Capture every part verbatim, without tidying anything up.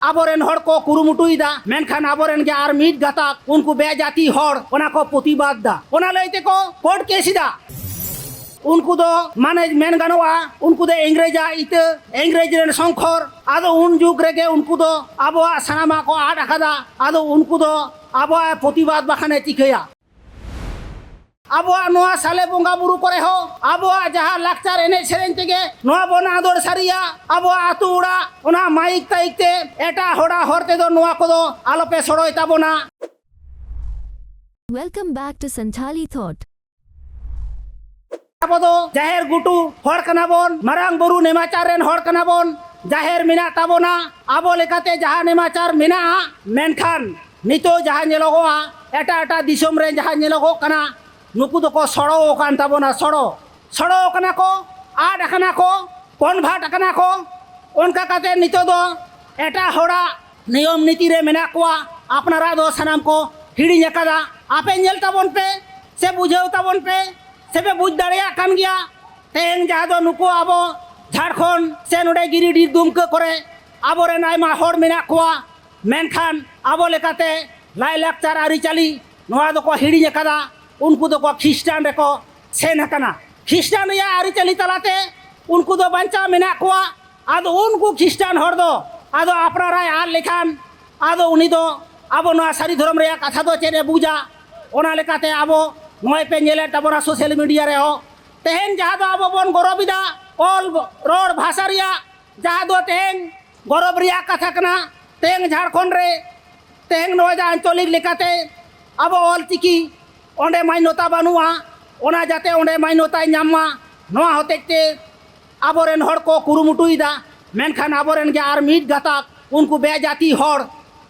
ᱟᱵᱚᱨᱮᱱ ᱦᱚᱲ ᱠᱚ ᱠᱩᱨᱩᱢᱩᱴᱩᱭᱮᱫᱟ, ᱢᱮᱱᱠᱷᱟᱱ ᱟᱵᱚᱨᱮᱱ ᱜᱮ ᱟᱨ ᱢᱤᱫ ᱜᱟᱛᱟᱠ ᱩᱱᱠᱩ ᱵᱮᱡᱟᱹᱛᱤ ᱦᱚᱲ ᱚᱱᱟ ᱠᱚ ᱯᱨᱚᱛᱤᱵᱟᱫ ᱫᱟ᱾ ᱚᱱᱟ ᱞᱟᱹᱭ ᱛᱮᱠᱚ ᱠᱳᱨᱴ ᱠᱮᱥ ᱮᱫᱟ᱾ ᱩᱱᱠᱩ ᱫᱚ ᱢᱟᱱᱮ ᱢᱮᱱ ᱜᱟᱱᱚᱜᱼᱟ, ᱩᱱᱠᱩ ᱫᱚ ᱤᱝᱨᱮᱡᱟᱜ ᱤᱛᱟᱹ, ᱤᱝᱨᱮᱡᱽ ᱨᱮᱱ ᱥᱚᱝᱠᱷᱚᱨ᱾ ᱟᱫᱚ ᱩᱱ ᱡᱩᱜᱽ ᱨᱮᱜᱮ ᱩᱱᱠᱩ ᱫᱚ ᱟᱵᱚᱣᱟᱜ ᱥᱟᱱᱟᱢᱟᱜ ᱠᱚ ᱟᱫ ᱟᱠᱟᱫᱟ᱾ ᱟᱫᱚ ᱩᱱᱠᱩ ᱫᱚ ᱟᱵᱚᱣᱟᱜ ᱯᱨᱚᱛᱤᱵᱟᱫ ᱵᱟᱠᱷᱟᱱᱮ ᱪᱤᱠᱟᱹᱭᱟ? ᱟᱵᱚᱣᱟᱜ ᱱᱚᱣᱟ ᱥᱟᱞᱮ ᱵᱚᱸᱜᱟ ᱵᱩᱨᱩ ᱠᱚᱨᱮ ᱦᱚᱸ ᱟᱵᱚᱣᱟᱜ ᱡᱟᱦᱟᱸ ᱞᱟᱠᱪᱟᱨ ᱮᱱᱮᱡ ᱥᱮᱨᱮᱧ ᱛᱮᱜᱮ ᱱᱚᱣᱟ ᱵᱚᱱ ᱟᱫᱚᱨ ᱥᱟᱹᱨᱤᱭᱟ᱾ ᱟᱵᱚᱣᱟᱜ ᱟᱹᱛᱩ ᱚᱲᱟᱜ ᱚᱱᱟ ᱢᱟᱭᱤᱠ ᱛᱟᱭᱤᱠ ᱛᱮ ᱮᱴᱟᱜ ᱦᱚᱲᱟᱜ ᱦᱚᱨ ᱛᱮᱫᱚ ᱱᱚᱣᱟ ᱠᱚᱫᱚ ᱟᱞᱚᱯᱮ ᱥᱚᱲᱚᱭ ᱛᱟᱵᱚᱱᱟ᱾ Welcome back to Santhali Thought. ᱟᱵᱚ ᱫᱚ ᱡᱟᱦᱮᱨ ᱜᱩᱴᱩ ᱦᱚᱲ ᱠᱟᱱᱟ ᱵᱚᱱ, ᱢᱟᱨᱟᱝ ᱵᱩᱨᱩ ᱱᱮᱢᱟᱪᱟᱨ ᱨᱮᱱ ᱦᱚᱲ ᱠᱟᱱᱟ ᱵᱚᱱ, ᱡᱟᱦᱮᱨ ᱢᱮᱱᱟᱜ ᱛᱟᱵᱚᱱᱟ, ᱟᱵᱚ ᱞᱮᱠᱟᱛᱮ ᱡᱟᱦᱟᱸ ᱱᱮᱢᱟᱪᱟᱨ ᱢᱮᱱᱟᱜᱼᱟ᱾ ᱢᱮᱱᱠᱷᱟᱱ ᱱᱤᱛᱚᱜ ᱡᱟᱦᱟᱸ ᱧᱮᱞᱚᱜᱚᱜᱼᱟ, ᱮᱴᱟᱜ ᱮᱴᱟᱜ ᱫᱤᱥᱚᱢ ᱨᱮ ᱡᱟᱦᱟᱸ ᱧᱮᱞᱚᱜᱚᱜ ᱠᱟᱱᱟ, ᱱᱩᱠᱩ ᱫᱚᱠᱚ ᱥᱚᱲᱚ ᱟᱠᱟᱱ ᱛᱟᱵᱚᱱᱟ, ᱥᱚᱲᱚ᱾ ᱥᱚᱲᱚ ᱟᱠᱟᱱᱟ ᱠᱚ, ᱟᱫ ᱟᱠᱟᱱᱟ ᱠᱚ, ᱠᱚᱱᱵᱷᱟᱨᱴ ᱟᱠᱟᱱᱟ ᱠᱚ᱾ ᱚᱱᱠᱟ ᱠᱟᱛᱮ ᱱᱤᱛᱚᱜ ᱫᱚ ᱮᱴᱟᱜ ᱦᱚᱲᱟᱜ ᱱᱤᱭᱚᱢ ᱱᱤᱛᱤ ᱨᱮ ᱢᱮᱱᱟᱜ ᱠᱚᱣᱟ, ᱟᱯᱱᱟᱨᱟᱜ ᱫᱚ ᱥᱟᱱᱟᱢ ᱠᱚ ᱦᱤᱲᱤᱧ ᱟᱠᱟᱫᱟ᱾ ᱟᱯᱮ ᱧᱮᱞ ᱛᱟᱵᱚᱱ ᱯᱮ, ᱥᱮ ᱵᱩᱡᱷᱟᱹᱣ ᱛᱟᱵᱚᱱ ᱯᱮ, ᱥᱮ ᱯᱮ ᱵᱩᱡᱽ ᱫᱟᱲᱮᱭᱟᱜ ᱠᱟᱱ ᱜᱮᱭᱟ᱾ ᱛᱮᱦᱮᱧ ᱡᱟᱦᱟᱸ ᱫᱚ ᱱᱩᱠᱩ ᱟᱵᱚ ᱡᱷᱟᱲᱠᱷᱚᱸᱰ ᱥᱮ ᱱᱚᱰᱮ ᱜᱤᱨᱤᱰᱤᱦ ᱫᱩᱢᱠᱟᱹ ᱠᱚᱨᱮ ᱟᱵᱚᱨᱮᱱ ᱟᱭᱢᱟ ᱦᱚᱲ ᱢᱮᱱᱟᱜ ᱠᱚᱣᱟ, ᱢᱮᱱᱠᱷᱟᱱ ᱟᱵᱚ ᱞᱮᱠᱟᱛᱮ ᱞᱟᱭᱼᱞᱟᱠᱪᱟᱨ ᱟᱹᱨᱤᱪᱟᱹᱞᱤ ᱱᱚᱣᱟ ᱫᱚᱠᱚ ᱦᱤᱲᱤᱧ ᱟᱠᱟᱫᱟ᱾ ᱩᱱᱠᱩ ᱫᱚᱠᱚ ᱠᱷᱨᱤᱥᱴᱟᱱ ᱨᱮᱠᱚ ᱥᱮᱱ ᱟᱠᱟᱱᱟ᱾ ᱠᱷᱨᱤᱥᱴᱟᱱ ᱨᱮᱭᱟᱜ ᱟᱹᱨᱤᱪᱟᱹᱞᱤ ᱛᱟᱞᱟᱛᱮ ᱩᱱᱠᱩ ᱫᱚ ᱵᱟᱧᱪᱟᱣ ᱢᱮᱱᱟᱜ ᱠᱚᱣᱟ᱾ ᱟᱫᱚ ᱩᱱᱠᱩ ᱠᱷᱨᱤᱥᱴᱟᱱ ᱦᱚᱲ ᱫᱚ ᱟᱫᱚ ᱟᱯᱱᱟᱨᱟᱭ ᱟᱫ ᱞᱮᱠᱷᱟᱱ, ᱟᱫᱚ ᱩᱱᱤ ᱫᱚ ᱟᱵᱚ ᱱᱚᱣᱟ ᱥᱟᱹᱨᱤ ᱫᱷᱚᱨᱚᱢ ᱨᱮᱭᱟᱜ ᱠᱟᱛᱷᱟ ᱫᱚ ᱪᱮᱫ ᱮ ᱵᱩᱡᱟ? ᱚᱱᱟ ᱞᱮᱠᱟᱛᱮ ᱟᱵᱚ ᱱᱚᱜᱼᱚᱭ ᱯᱮ ᱧᱮᱞᱮᱫ ᱛᱟᱵᱚᱱᱟ ᱥᱳᱥᱟᱞ ᱢᱤᱰᱤᱭᱟ ᱨᱮᱦᱚᱸ, ᱛᱮᱦᱮᱧ ᱡᱟᱦᱟᱸ ᱫᱚ ᱟᱵᱚ ᱵᱚᱱ ᱜᱚᱨᱚᱵ ᱮᱫᱟ ᱚᱞ ᱨᱚᱲ ᱵᱷᱟᱥᱟ ᱨᱮᱭᱟᱜ, ᱡᱟᱦᱟᱸ ᱫᱚ ᱛᱮᱦᱮᱧ ᱜᱚᱨᱚᱵ ᱨᱮᱭᱟᱜ ᱠᱟᱛᱷᱟ ᱠᱟᱱᱟ᱾ ᱛᱮᱦᱮᱧ ᱡᱷᱟᱲᱠᱷᱚᱸᱰ ᱨᱮ ᱛᱮᱦᱮᱧ ᱱᱚᱜᱼᱚᱭ ᱡᱮ ᱟᱧᱪᱚᱞᱤᱠ ᱞᱮᱠᱟᱛᱮ ᱟᱵᱚ ᱚᱞ ᱪᱤᱠᱤ ᱚᱸᱰᱮ ᱢᱟᱱᱱᱚᱛᱟ ᱵᱟᱹᱱᱩᱜᱼᱟ, ᱚᱱᱟ ᱡᱟᱛᱮ ᱚᱸᱰᱮ ᱢᱟᱱᱱᱚᱛᱟᱭ ᱧᱟᱢ ᱢᱟ, ᱱᱚᱣᱟ ᱦᱚᱛᱮᱡ ᱛᱮ ᱟᱵᱚᱨᱮᱱ ᱦᱚᱲ ᱠᱚ ᱠᱩᱨᱩᱢᱩᱴᱩᱭᱮᱫᱟ᱾ ᱢᱮᱱᱠᱷᱟᱱ ᱟᱵᱚᱨᱮᱱ ᱜᱮ ᱟᱨ ᱢᱤᱫ ᱜᱟᱛᱟᱠ ᱩᱱᱠᱩ ᱵᱮᱡᱟᱹᱛᱤ ᱦᱚᱲ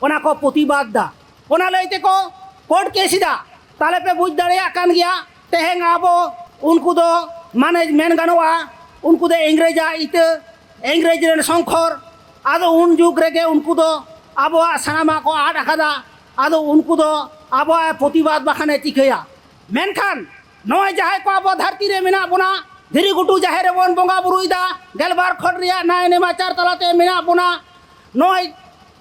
ᱚᱱᱟ ᱠᱚ ᱯᱨᱚᱛᱤᱵᱟᱫ ᱫᱟ᱾ ᱚᱱᱟ ᱞᱟᱹᱭ ᱛᱮᱠᱚ ᱠᱳᱨᱴ ᱠᱮᱥ ᱮᱫᱟ᱾ ᱛᱟᱦᱞᱮ ᱯᱮ ᱵᱩᱡᱽ ᱫᱟᱲᱮᱭᱟᱜ ᱠᱟᱱ ᱜᱮᱭᱟ, ᱛᱮᱦᱮᱧ ᱟᱵᱚ ᱩᱱᱠᱩ ᱫᱚ ᱢᱟᱱᱮ ᱢᱮᱱ ᱜᱟᱱᱚᱜᱼᱟ, ᱩᱱᱠᱩ ᱫᱚ ᱤᱝᱨᱮᱡᱟᱜ ᱤᱛᱟᱹ, ᱤᱝᱨᱮᱡᱽ ᱨᱮᱱ ᱥᱚᱝᱠᱷᱚᱨ᱾ ᱟᱫᱚ ᱩᱱ ᱡᱩᱜᱽ ᱨᱮᱜᱮ ᱩᱱᱠᱩ ᱫᱚ ᱟᱵᱚᱣᱟᱜ ᱥᱟᱱᱟᱢᱟᱜ ᱠᱚ ᱟᱫ ᱟᱠᱟᱫᱟ᱾ ᱟᱫᱚ ᱩᱱᱠᱩ ᱫᱚ ᱟᱵᱚᱣᱟᱜ ᱯᱨᱚᱛᱤᱵᱟᱫ ᱵᱟᱠᱷᱟᱱᱮ ᱪᱤᱠᱟᱹᱭᱟ? ᱢᱮᱱᱠᱷᱟᱱ ᱱᱚᱜᱼᱚᱭ ᱡᱟᱦᱟᱸᱭ ᱠᱚ ᱟᱵᱚ ᱫᱷᱟᱹᱨᱛᱤ ᱨᱮ ᱢᱮᱱᱟᱜ ᱵᱚᱱᱟ, ᱫᱷᱤᱨᱤ ᱜᱷᱩᱴᱩ ᱡᱟᱦᱮᱨ ᱨᱮᱵᱚᱱ ᱵᱚᱸᱜᱟ ᱵᱩᱨᱩᱭᱮᱫᱟ, ᱜᱮᱞᱵᱟᱨ ᱠᱷᱚᱸᱰ ᱨᱮᱭᱟᱜ ᱱᱟᱭ ᱱᱮᱢᱟᱪᱟᱨ ᱛᱟᱞᱟᱛᱮ ᱢᱮᱱᱟᱜ ᱵᱚᱱᱟ, ᱱᱚᱜᱼᱚᱭ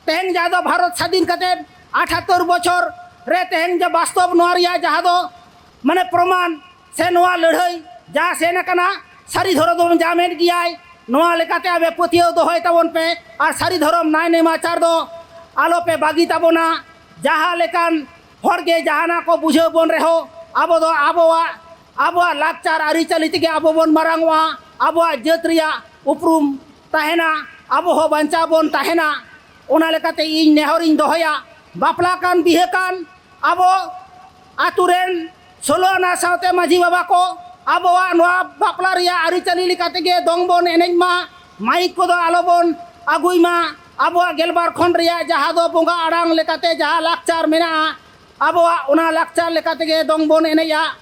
ᱛᱮᱦᱮᱧ ᱡᱟᱦᱟᱸ ᱫᱚ ᱵᱷᱟᱨᱚᱛ ᱥᱟᱫᱷᱤᱱ ᱠᱟᱛᱮ ᱟᱴᱷᱟᱛᱛᱳᱨ ᱵᱚᱪᱷᱚᱨ ᱨᱮ ᱛᱮᱦᱮᱧ ᱡᱮ ᱵᱟᱥᱛᱚᱵ ᱱᱚᱣᱟ ᱨᱮᱭᱟᱜ ᱡᱟᱦᱟᱸ ᱫᱚ ᱢᱟᱱᱮ ᱯᱨᱚᱢᱟᱱ ᱥᱮ ᱱᱚᱣᱟ ᱞᱟᱹᱲᱦᱟᱹᱭ ᱡᱟᱦᱟᱸ ᱥᱮᱱ ᱟᱠᱟᱱᱟ, ᱥᱟᱹᱨᱤ ᱫᱷᱚᱨᱚᱢ ᱫᱚ ᱡᱟᱢᱮᱫ ᱜᱮᱭᱟᱭ᱾ ᱱᱚᱣᱟ ᱞᱮᱠᱟᱛᱮ ᱟᱯᱮ ᱯᱟᱹᱛᱭᱟᱹᱣ ᱫᱚᱦᱚᱭ ᱛᱟᱵᱚᱱ ᱯᱮ ᱟᱨ ᱥᱟᱹᱨᱤ ᱫᱷᱚᱨᱚᱢ ᱱᱟᱭ ᱱᱮᱢᱟᱪᱟᱨ ᱫᱚ ᱟᱞᱚᱯᱮ ᱵᱟᱹᱜᱤ ᱛᱟᱵᱚᱱᱟ᱾ ᱡᱟᱦᱟᱸ ᱞᱮᱠᱟᱱ ᱦᱚᱲ ᱜᱮ ᱡᱟᱦᱟᱱᱟᱜ ᱠᱚ ᱵᱩᱡᱷᱟᱹᱣ ᱵᱚᱱ ᱨᱮᱦᱚᱸ, ᱟᱵᱚ ᱫᱚ ᱟᱵᱚᱣᱟᱜ, ᱟᱵᱚᱣᱟᱜ ᱞᱟᱠᱪᱟᱨ ᱟᱹᱨᱤᱪᱟᱹᱞᱤ ᱛᱮᱜᱮ ᱟᱵᱚ ᱵᱚᱱ ᱢᱟᱨᱟᱝᱚᱜᱼᱟ, ᱟᱵᱚᱣᱟᱜ ᱡᱟᱹᱛ ᱨᱮᱭᱟᱜ ᱩᱯᱨᱩᱢ ᱛᱟᱦᱮᱱᱟ, ᱟᱵᱚ ᱦᱚᱸ ᱵᱟᱧᱪᱟᱣ ᱵᱚᱱ ᱛᱟᱦᱮᱱᱟ᱾ ᱚᱱᱟ ᱞᱮᱠᱟᱛᱮ ᱤᱧ ᱱᱮᱦᱚᱨᱤᱧ ᱫᱚᱦᱚᱭᱟ, ᱵᱟᱯᱞᱟ ᱠᱟᱱ ᱵᱤᱦᱟᱹ ᱠᱟᱱ ᱟᱵᱚ ᱟᱛᱳ ᱨᱮᱱ ᱥᱳᱞᱳ ᱟᱱᱟ ᱥᱟᱶᱛᱮ ᱢᱟᱹᱡᱷᱤ ᱵᱟᱵᱟ ᱠᱚ ᱟᱵᱚᱣᱟᱜ ᱱᱚᱣᱟ ᱵᱟᱯᱞᱟ ᱨᱮᱭᱟᱜ ᱟᱹᱨᱤᱪᱟᱹᱞᱤ ᱞᱮᱠᱟ ᱛᱮᱜᱮ ᱫᱚᱝ ᱵᱚᱱ ᱮᱱᱮᱡ ᱢᱟ, ᱢᱟᱭᱤᱠ ᱠᱚᱫᱚ ᱟᱞᱚ ᱵᱚᱱ ᱟᱹᱜᱩᱭ ᱢᱟ᱾ ᱟᱵᱚᱣᱟᱜ ᱜᱮᱞᱵᱟᱨ ᱠᱷᱚᱸᱰ ᱨᱮᱭᱟᱜ ᱡᱟᱦᱟᱸ ᱫᱚ ᱵᱚᱸᱜᱟ ᱟᱲᱟᱝ ᱞᱮᱠᱟᱛᱮ ᱡᱟᱦᱟᱸ ᱞᱟᱠᱪᱟᱨ ᱢᱮᱱᱟᱜᱼᱟ, ᱟᱵᱚᱣᱟᱜ ᱚᱱᱟ ᱞᱟᱠᱪᱟᱨ ᱞᱮᱠᱟ ᱛᱮᱜᱮ ᱫᱚᱝ ᱵᱚᱱ ᱮᱱᱮᱡᱼᱟ᱾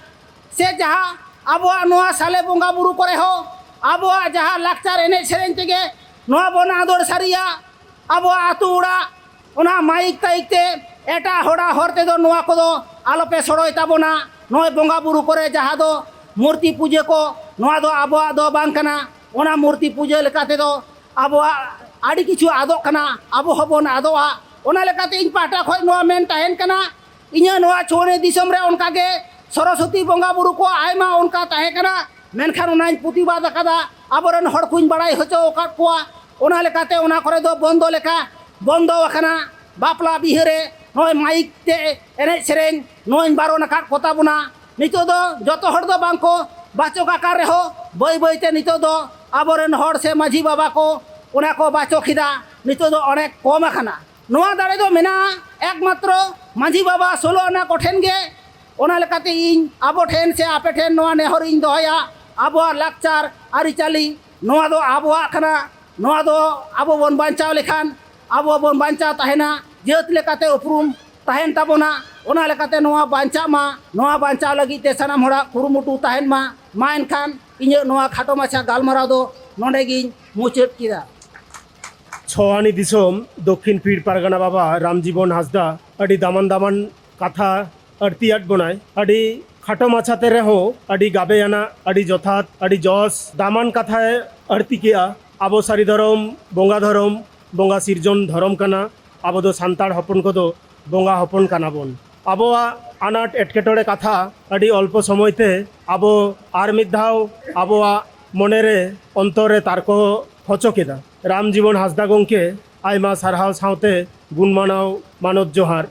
ᱥᱮ ᱡᱟᱦᱟᱸ ᱟᱵᱚᱣᱟᱜ ᱱᱚᱣᱟ ᱥᱟᱞᱮ ᱵᱚᱸᱜᱟ ᱵᱩᱨᱩ ᱠᱚᱨᱮ ᱦᱚᱸ ᱟᱵᱚᱣᱟᱜ ᱡᱟᱦᱟᱸ ᱞᱟᱠᱪᱟᱨ ᱮᱱᱮᱡ ᱥᱮᱨᱮᱧ ᱛᱮᱜᱮ ᱱᱚᱣᱟ ᱵᱚᱱ ᱟᱫᱚᱨ ᱥᱟᱹᱨᱤᱭᱟ᱾ ᱟᱵᱚᱣᱟᱜ ᱟᱹᱛᱩ ᱚᱲᱟᱜ ᱚᱱᱟ ᱢᱟᱭᱤᱠ ᱴᱟᱭᱤᱠ ᱛᱮ ᱮᱴᱟᱜ ᱦᱚᱲᱟᱜ ᱦᱚᱨ ᱛᱮᱫᱚ ᱱᱚᱣᱟ ᱠᱚᱫᱚ ᱟᱞᱚᱯᱮ ᱥᱚᱲᱚᱭ ᱛᱟᱵᱚᱱᱟ᱾ ᱱᱚᱜᱼᱚᱭ ᱵᱚᱸᱜᱟ ᱵᱩᱨᱩ ᱠᱚᱨᱮ ᱡᱟᱦᱟᱸ ᱫᱚ ᱢᱩᱨᱛᱤ ᱯᱩᱡᱟᱹ ᱠᱚ, ᱱᱚᱣᱟ ᱫᱚ ᱟᱵᱚᱣᱟᱜ ᱫᱚ ᱵᱟᱝ ᱠᱟᱱᱟ᱾ ᱚᱱᱟ ᱢᱩᱨᱛᱤ ᱯᱩᱡᱟᱹ ᱞᱮᱠᱟ ᱛᱮᱫᱚ ᱟᱵᱚᱣᱟᱜ ᱟᱹᱰᱤ ᱠᱤᱪᱷᱩ ᱟᱫᱚᱜ ᱠᱟᱱᱟ, ᱟᱵᱚ ᱦᱚᱸᱵᱚᱱ ᱟᱫᱚᱜᱼᱟ᱾ ᱚᱱᱟ ᱞᱮᱠᱟᱛᱮ ᱤᱧ ᱯᱟᱦᱴᱟ ᱠᱷᱚᱱ ᱱᱚᱣᱟ ᱢᱮᱱ ᱛᱟᱦᱮᱱ ᱠᱟᱱᱟ, ᱤᱧᱟᱹᱜ ᱱᱚᱣᱟ ᱪᱷᱳᱱᱮ ᱫᱤᱥᱚᱢ ᱨᱮ ᱚᱱᱠᱟ ᱜᱮ ᱥᱚᱨᱚᱥᱚᱛᱤ ᱵᱚᱸᱜᱟ ᱵᱩᱨᱩ ᱠᱚ ᱟᱭᱢᱟ ᱚᱱᱠᱟ ᱛᱟᱦᱮᱸ ᱠᱟᱱᱟ, ᱢᱮᱱᱠᱷᱟᱱ ᱚᱱᱟᱧ ᱯᱨᱚᱛᱤᱵᱟᱫ ᱟᱠᱟᱫᱟ, ᱟᱵᱚᱨᱮᱱ ᱦᱚᱲ ᱠᱚᱧ ᱵᱟᱲᱟᱭ ᱦᱚᱪᱚ ᱟᱠᱟᱫ ᱠᱚᱣᱟ᱾ ᱚᱱᱟ ᱞᱮᱠᱟᱛᱮ ᱚᱱᱟ ᱠᱚᱨᱮ ᱫᱚ ᱵᱚᱱᱫᱚ ᱞᱮᱠᱟ ᱵᱚᱱᱫᱚ ᱟᱠᱟᱱᱟ᱾ ᱵᱟᱯᱞᱟ ᱵᱤᱦᱟᱹ ᱨᱮ ᱱᱚᱜᱼᱚᱭ ᱢᱟᱭᱤᱠ ᱛᱮ ᱮᱱᱮᱡ ᱥᱮᱨᱮᱧ ᱱᱚᱣᱟᱧ ᱵᱟᱨᱚᱱ ᱟᱠᱟᱫ ᱠᱚᱛᱟ ᱵᱚᱱᱟ᱾ ᱱᱤᱛᱚᱜ ᱫᱚ ᱡᱚᱛᱚ ᱦᱚᱲ ᱫᱚ ᱵᱟᱝ ᱠᱚ ᱵᱟᱪᱚᱠ ᱟᱠᱟᱱ ᱨᱮᱦᱚᱸ, ᱵᱟᱹᱭ ᱵᱟᱹᱭ ᱛᱮ ᱱᱤᱛᱚᱜ ᱫᱚ ᱟᱵᱚᱨᱮᱱ ᱦᱚᱲ ᱥᱮ ᱢᱟᱹᱡᱷᱤ ᱵᱟᱵᱟ ᱠᱚ ᱚᱱᱟ ᱠᱚ ᱵᱟᱪᱚᱠ ᱮᱫᱟ᱾ ᱱᱤᱛᱚᱜ ᱫᱚ ᱚᱱᱮᱠ ᱠᱚᱢ ᱟᱠᱟᱱᱟ᱾ ᱱᱚᱣᱟ ᱫᱟᱲᱮ ᱫᱚ ᱢᱮᱱᱟᱜᱼᱟ ᱮᱠᱢᱟᱛᱨᱚ ᱢᱟᱹᱡᱷᱤ ᱵᱟᱵᱟ ᱥᱳᱞᱳ ᱟᱱᱟ ᱠᱚᱴᱷᱮᱱ ᱜᱮ᱾ ᱚᱱᱟ ᱞᱮᱠᱟᱛᱮ ᱤᱧ ᱟᱵᱚ ᱴᱷᱮᱱ ᱥᱮ ᱟᱯᱮ ᱴᱷᱮᱱ ᱱᱚᱣᱟ ᱱᱮᱦᱚᱨ ᱤᱧ ᱫᱚᱦᱚᱭᱟ, ᱟᱵᱚᱣᱟᱜ ᱞᱟᱠᱪᱟᱨ ᱟᱹᱨᱤᱪᱟᱹᱞᱤ ᱱᱚᱣᱟ ᱫᱚ ᱟᱵᱚᱣᱟᱜ ᱠᱟᱱᱟ᱾ ᱱᱚᱣᱟ ᱫᱚ ᱟᱵᱚ ᱵᱚᱱ ᱵᱟᱧᱪᱟᱣ ᱞᱮᱠᱷᱟᱱ ᱟᱵᱚ ᱵᱚᱱ ᱵᱟᱧᱪᱟᱣ ᱛᱟᱦᱮᱱᱟ, ᱡᱟᱹᱛ ᱞᱮᱠᱟᱛᱮ ᱩᱯᱨᱩᱢ ᱛᱟᱦᱮᱱ ᱛᱟᱵᱚᱱᱟ᱾ ᱚᱱᱟ ᱞᱮᱠᱟᱛᱮ ᱱᱚᱣᱟ ᱵᱟᱧᱪᱟᱜ ᱢᱟ, ᱱᱚᱣᱟ ᱵᱟᱧᱪᱟᱣ ᱞᱟᱹᱜᱤᱫ ᱛᱮ ᱥᱟᱱᱟᱢ ᱦᱚᱲᱟᱜ ᱠᱩᱨᱩᱢᱩᱴᱩ ᱛᱟᱦᱮᱱ ᱢᱟ᱾ ᱢᱟ ᱮᱱᱠᱷᱟᱱ ᱤᱧᱟᱹᱜ ᱱᱚᱣᱟ ᱠᱷᱟᱴᱚ ᱢᱟᱪᱷᱟ ᱜᱟᱞᱢᱟᱨᱟᱣ ᱫᱚ ᱱᱚᱰᱮ ᱜᱤᱧ ᱢᱩᱪᱟᱹᱫ ᱠᱮᱫᱟ᱾ ᱪᱷᱚᱣᱟᱱᱤ ᱫᱤᱥᱚᱢ ᱫᱚᱠᱠᱷᱤᱱ ᱯᱤᱲ ᱯᱟᱨᱜᱟᱱᱟ ᱵᱟᱵᱟ ᱨᱟᱢᱡᱤᱵᱚᱱ ᱦᱟᱸᱥᱫᱟ ᱟᱹᱰᱤ ᱫᱟᱢᱟᱱ ᱫᱟᱢᱟᱱ ᱠᱟᱛᱷᱟ ᱟᱹᱲᱛᱤᱭᱟᱫ ᱵᱚᱱᱟᱭ᱾ ᱟᱹᱰᱤ ᱠᱷᱟᱴᱚ ᱢᱟᱪᱷᱟᱛᱮ ᱨᱮᱦᱚᱸ ᱟᱹᱰᱤ ᱜᱟᱵᱮᱭᱟᱱᱟᱜ, ᱟᱹᱰᱤ ᱡᱚᱛᱷᱟᱛ, ᱟᱹᱰᱤ ᱡᱚᱥ ᱫᱟᱢᱟᱱ ᱠᱟᱛᱷᱟᱭ ᱟᱹᱲᱛᱤ ᱠᱮᱜᱼᱟ᱾ ᱟᱵᱚ ᱥᱟᱹᱨᱤ ᱫᱷᱚᱨᱚᱢ, ᱵᱚᱸᱜᱟ ᱫᱷᱚᱨᱚᱢ, ᱵᱚᱸᱜᱟ ᱥᱤᱨᱡᱚᱱ ᱫᱷᱚᱨᱚᱢ ᱠᱟᱱᱟ᱾ ᱟᱵᱚ ᱫᱚ ᱥᱟᱱᱛᱟᱲ ᱦᱚᱯᱚᱱ ᱠᱚᱫᱚ ᱵᱚᱸᱜᱟ ᱦᱚᱯᱚᱱ ᱠᱟᱱᱟ ᱵᱚᱱ᱾ ᱟᱵᱚᱣᱟᱜ ᱟᱱᱟᱴ ᱮᱴᱠᱮᱴᱚᱬᱮ ᱠᱟᱛᱷᱟ ᱟᱹᱰᱤ ᱚᱞᱯᱚ ᱥᱚᱢᱚᱭ ᱛᱮ ᱟᱵᱚ ᱟᱨ ᱢᱤᱫ ᱫᱷᱟᱣ ᱟᱵᱚᱣᱟᱜ ᱢᱚᱱᱮ ᱨᱮ, ᱚᱱᱛᱚᱨ ᱨᱮ ᱛᱟᱨᱠᱚ ᱦᱚᱪᱚ ᱠᱮᱫᱟ᱾ ᱨᱟᱢ ᱡᱤᱵᱚᱱ ᱦᱟᱸᱥᱫᱟ ᱜᱚᱢᱠᱮ, ᱟᱭᱢᱟ ᱥᱟᱨᱦᱟᱣ ᱥᱟᱶᱛᱮ ᱜᱩᱱ ᱢᱟᱱᱟᱣ ᱢᱟᱱᱚᱛ ᱡᱚᱦᱟᱨ᱾